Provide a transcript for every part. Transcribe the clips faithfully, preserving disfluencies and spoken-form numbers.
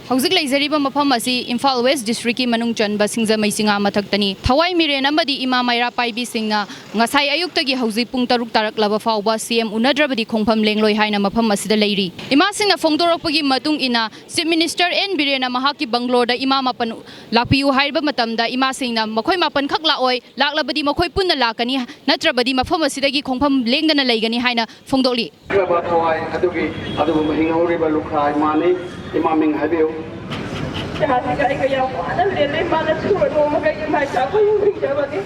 ꯍꯧꯖꯤꯛ ꯂꯩꯖꯔꯤꯕ ꯃꯐꯝ ꯑꯁꯤ ꯏꯝꯐꯥꯜ ꯋꯦꯁ ꯗꯤꯁꯇ꯭ꯔꯤꯛꯀꯤ ꯃꯅꯨꯡ ꯆꯟꯕ ꯁꯤꯡꯖꯃꯩ ꯆꯤꯉꯥ ꯃꯊꯛꯇꯅꯤ꯫ ꯊꯋꯥꯏ ꯃꯤꯔꯦꯟ ꯑꯃꯗꯤ ꯏꯃꯥ ꯃꯩꯔꯥ ꯄꯥꯏꯕꯤꯁꯤꯡꯅ ꯉꯁꯥꯏ ꯑꯌꯨꯛꯇꯒꯤ ꯍꯧꯖꯤꯛ ꯄꯨꯡ ꯇꯔꯨꯛ ꯇꯥꯔꯛꯂꯕ ꯐꯥꯎꯕ ꯁꯤ ꯑꯦꯝ ꯎꯅꯗ꯭ꯔꯕꯗꯤ ꯈꯣꯡꯐꯝ ꯂꯦꯡꯂꯣꯏ ꯍꯥꯏꯅ ꯃꯐꯝ ꯑꯁꯤꯗ ꯂꯩꯔꯤ꯫ ꯏꯃꯥꯁꯤꯡꯅ ꯐꯣꯡꯗꯣꯔꯛꯄꯒꯤ ꯃꯇꯨꯡ ꯏꯟꯅ, ꯆꯤꯐ ꯃꯤꯅꯤꯁꯇꯔ ꯑꯦꯟ ꯕꯤꯔꯦꯟꯅ ꯃꯍꯥꯛꯀꯤ ꯕꯪꯒ꯭ꯂꯣꯔꯗ ꯏꯃꯥ ꯃꯥꯄꯟ ꯂꯥꯛꯄꯤꯌꯨ ꯍꯥꯏꯔꯤꯕ ꯃꯇꯝꯗ, ꯏꯃꯥꯁꯤꯡꯅ ꯃꯈꯣꯏ ꯃꯥꯄꯟꯈꯛ ꯂꯥꯛꯑꯣꯏ, ꯂꯥꯛꯂꯕꯗꯤ ꯃꯈꯣꯏ ꯄꯨꯟꯅ ꯂꯥꯛꯀꯅꯤ, ꯅꯠꯇ꯭ꯔꯕꯗꯤ ꯃꯐꯝ ꯑꯁꯤꯗꯒꯤ ꯈꯣꯡꯐꯝ ꯂꯦꯡꯗꯅ ꯂꯩꯒꯅꯤ ꯍꯥꯏꯅ ꯐꯣꯡꯗꯣꯛꯂꯤ꯫ ꯊꯋꯥꯏ ꯑꯗꯨꯒꯤ ꯑꯗꯨꯒꯨꯝꯕ ꯍꯤꯡꯍꯧꯔꯤꯕ ꯂꯨꯈ꯭ꯔꯥ ꯏꯃꯥꯅꯤ꯫ ꯏꯃꯥ ꯃꯤꯡ ꯍꯥꯏꯕꯤꯌꯨ꯫ ꯏꯆꯥꯁꯤꯒ ꯑꯩꯒ ꯌꯥꯝ ꯋꯥꯅ ꯂꯦꯜꯂꯦ꯫ ꯏꯃꯥꯅ ꯁꯨꯔ ꯅꯣꯝꯃꯒ ꯌꯨꯝ ꯃꯥꯏ ꯆꯥꯛ ꯍꯨꯟꯖꯕꯅꯤ꯫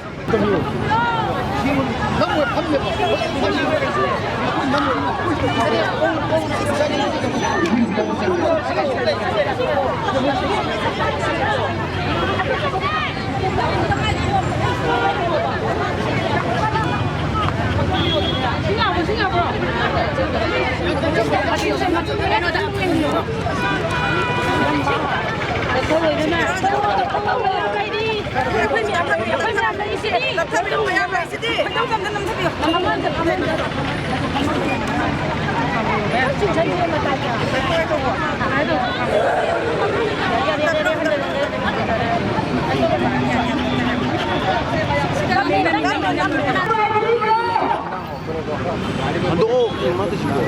ꯍꯟꯗꯣꯛꯑꯣ, ꯀꯩꯅꯣ ꯃꯥ ꯇꯧꯏꯁꯤꯕꯣ?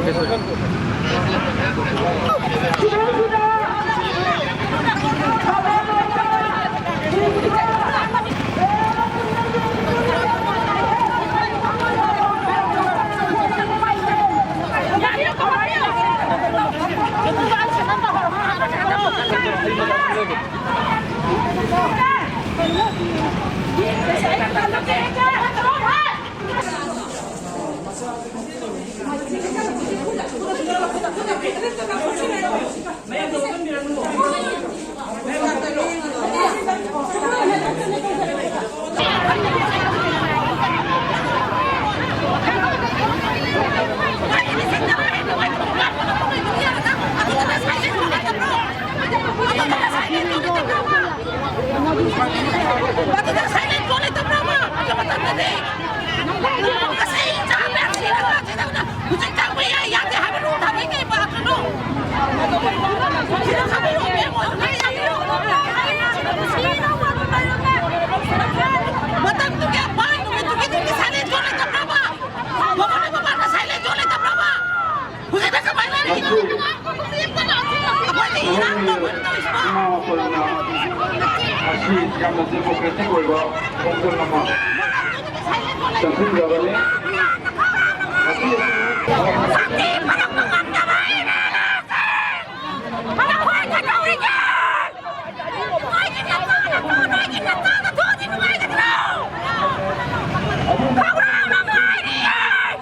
ꯏꯃꯥ ꯃꯄꯥꯅ ꯑꯁꯤ ꯌꯥꯝꯅ democratic ꯑꯣꯏꯕ ꯈꯣꯡꯖꯪ ꯑꯃ ꯆꯪꯁꯤꯟꯖꯕꯅꯤ꯫ ꯃꯁꯤ ꯑꯁꯤ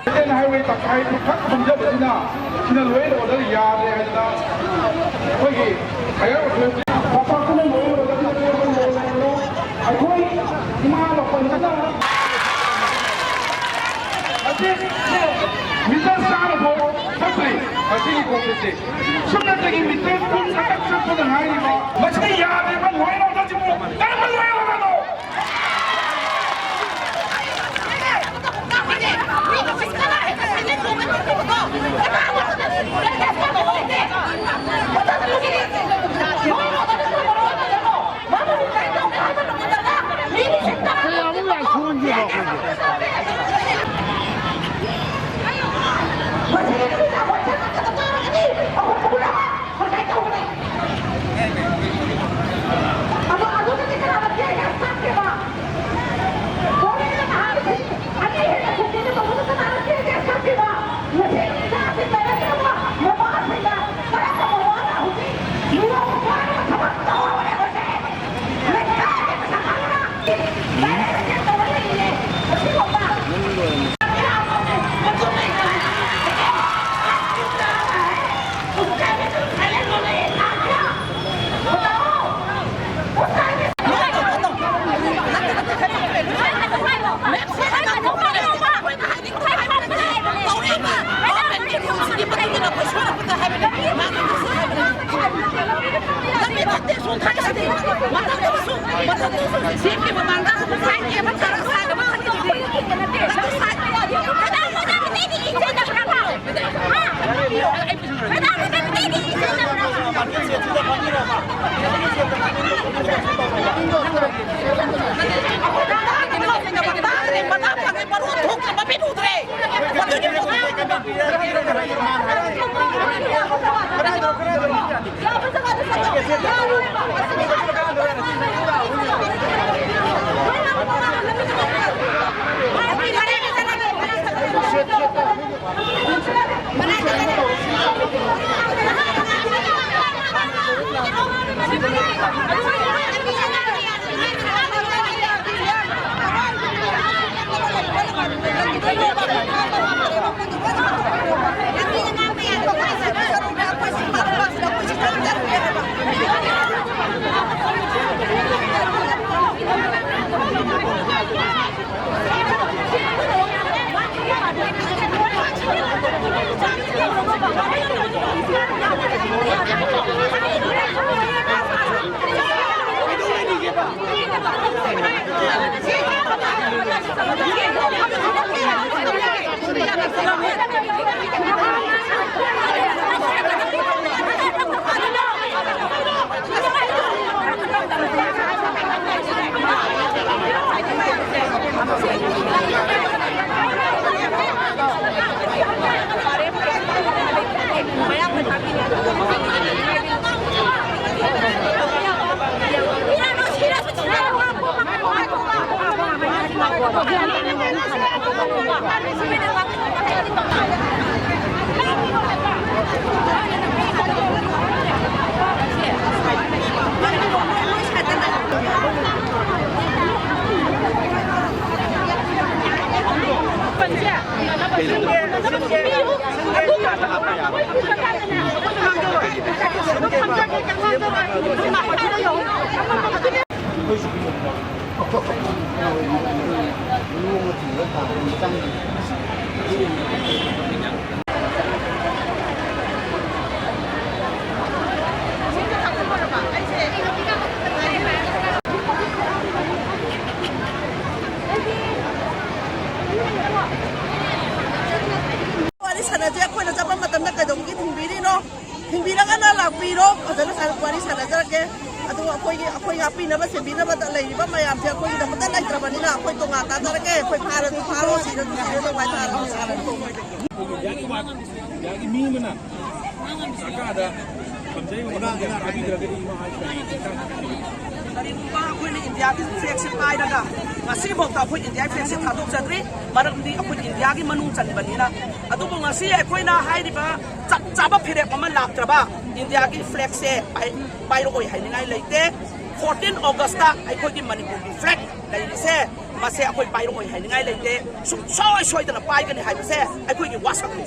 Indian Highway ꯇꯪꯈꯥꯏ ꯈꯛ ꯊꯝꯖꯕꯁꯤꯅ, ꯁꯤꯅ ꯂꯣꯏꯅ order ꯌꯥꯗ꯭ꯔꯦ ꯍꯥꯏꯗꯅ ꯑꯩꯈꯣꯏꯒꯤ higher authority ꯄꯥꯛꯄꯥꯛꯇꯨꯅ ꯂꯣꯏꯅ order ꯄꯤꯔꯛꯑꯦ꯫ ꯑꯩꯈꯣꯏ ꯏꯃꯥ ꯃꯄꯟꯗꯅ ꯍꯧꯖꯤꯛ meter ꯆꯥꯝꯃ ꯐꯥꯎ ꯆꯠꯇ꯭ꯔꯤ ꯉꯁꯤꯒꯤ ꯈꯣꯡꯆꯠꯁꯦ꯫ ꯁꯨꯞꯅꯇꯒꯤ meter ꯀꯨꯟ ꯈꯛꯇ ꯆꯠꯄꯗ ꯉꯥꯏꯔꯤꯕ꯫ ꯃꯁꯤꯗ ꯌꯥꯗ꯭ꯔꯤꯕ ꯂꯣꯏꯅ order ꯁꯤꯕꯨ ꯀꯔꯝꯕ ꯂꯣꯏꯅ order ꯅꯣ? ꯋꯥꯔꯤ ꯁꯥꯟꯅꯁꯦ, ꯑꯩꯈꯣꯏꯅ ꯆꯠꯄ ꯃꯇꯝꯗ ꯀꯩꯗꯧꯕꯒꯤ ꯊꯤꯡꯕꯤꯔꯤꯅꯣ? ꯊꯤꯡꯕꯤꯔꯒꯅ ꯂꯥꯛꯄꯤꯔꯣ, ꯐꯖꯅ ꯁꯥꯟꯅ-, ꯋꯥꯔꯤ ꯁꯥꯟꯅꯖꯔꯛꯀꯦ꯫ ꯑꯗꯨꯒ ꯑꯩꯈꯣꯏꯒꯤ, ꯑꯩꯈꯣꯏ ꯉꯥꯛꯄꯤꯅꯕ ꯁꯦꯝꯕꯤꯅꯕꯗ ꯂꯩꯔꯤꯕ ꯃꯌꯥꯝꯁꯦ ꯑꯩꯈꯣꯏꯒꯤꯗꯃꯛꯇ ꯂꯩꯇ꯭ꯔꯕꯅꯤꯅ ꯑꯩꯈꯣꯏ ꯇꯣꯉꯥꯟ ꯇꯥꯖꯔꯒꯦ꯫ ꯑꯩꯈꯣꯏ ꯐꯥꯔꯁꯨ ꯐꯥꯔꯣ, ꯁꯤꯔꯁꯨ ꯁꯤꯔꯣ, ꯅꯨꯡꯉꯥꯏ ꯊꯥꯔꯁꯨ ꯊꯥꯔꯣ꯫ ꯌꯥꯒꯤ ꯃꯤ ꯑꯃꯅ ꯁꯔꯀꯥꯔꯗ ꯀꯔꯤꯒꯨꯝꯕ ꯑꯩꯈꯣꯏꯅ ꯏꯟꯗꯤꯌꯥꯒꯤ ꯐ꯭ꯂꯦꯒꯁꯦ ꯄꯥꯏꯔꯒ ꯉꯁꯤꯐꯥꯎꯗ ꯑꯩꯈꯣꯏ ꯏꯟꯗꯤꯌꯥꯒꯤ ꯐ꯭ꯂꯦꯒꯁꯦ ꯊꯥꯗꯣꯛꯆꯗ꯭ꯔꯤ, ꯃꯔꯝꯗꯤ ꯑꯩꯈꯣꯏ ꯏꯟꯗꯤꯌꯥꯒꯤ ꯃꯅꯨꯡ ꯆꯟꯕꯅꯤꯅ꯫ ꯑꯗꯨꯕꯨ ꯉꯁꯤ ꯑꯩꯈꯣꯏꯅ ꯍꯥꯏꯔꯤꯕ ꯆꯞ ꯆꯥꯕ ꯐꯤꯔꯦꯞ ꯑꯃ ꯂꯥꯛꯇ꯭ꯔꯕ ꯏꯟꯗꯤꯌꯥꯒꯤ ꯐ꯭ꯂꯦꯒꯁꯦ ꯄꯥꯏ-, ꯄꯥꯏꯔꯛꯑꯣꯏ ꯍꯥꯏꯅꯤꯡꯉꯥꯏ ꯂꯩꯇꯦ꯫ Fourteen Augustꯇ ꯑꯩꯈꯣꯏꯒꯤ ꯃꯅꯤꯄꯨꯔꯒꯤ ꯐ꯭ꯂꯦꯒ ꯂꯩꯔꯤꯁꯦ, ꯃꯁꯦ ꯑꯩꯈꯣꯏ ꯄꯥꯏꯔꯛꯑꯣꯏ ꯍꯥꯏꯅꯤꯡꯉꯥꯏ ꯂꯩꯇꯦ꯫ ꯁꯨꯡꯁꯣꯏ ꯁꯣꯏꯗꯅ ꯄꯥꯏꯒꯅꯤ ꯍꯥꯏꯕꯁꯦ ꯑꯩꯈꯣꯏꯒꯤ ꯋꯥꯁꯛꯅꯤ꯫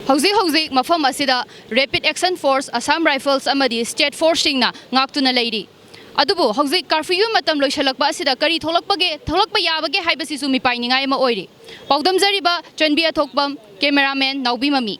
ꯍꯧꯖꯤꯛ ꯍꯧꯖꯤꯛ ꯃꯐꯝ ꯑꯁꯤꯗ Rapid Action Force, Assam Rifles ꯑꯃꯗꯤ State Forceꯁꯤꯡꯅ ꯉꯥꯛꯇꯨꯅ ꯂꯩꯔꯤ꯫ ꯑꯗꯨꯕꯨ ꯍꯧꯖꯤꯛ curfewꯒꯤ ꯃꯇꯝ ꯂꯣꯏꯁꯤꯜꯂꯛꯄ ꯑꯁꯤꯗ ꯀꯔꯤ ꯊꯣꯛꯂꯛꯄꯒꯦ, ꯊꯣꯛꯂꯛꯄ ꯌꯥꯕꯒꯦ ꯍꯥꯏꯕꯁꯤꯁꯨ ꯃꯤꯄꯥꯏꯅꯤꯡꯉꯥꯏ ꯑꯃ ꯑꯣꯏꯔꯤ꯫ ꯄꯥꯎꯗꯝꯖꯔꯤꯕ ꯆꯟꯕꯤ ꯑꯊꯣꯛꯄꯝ, cameraman ꯅꯥꯎꯕꯤ ꯃꯃꯤ꯫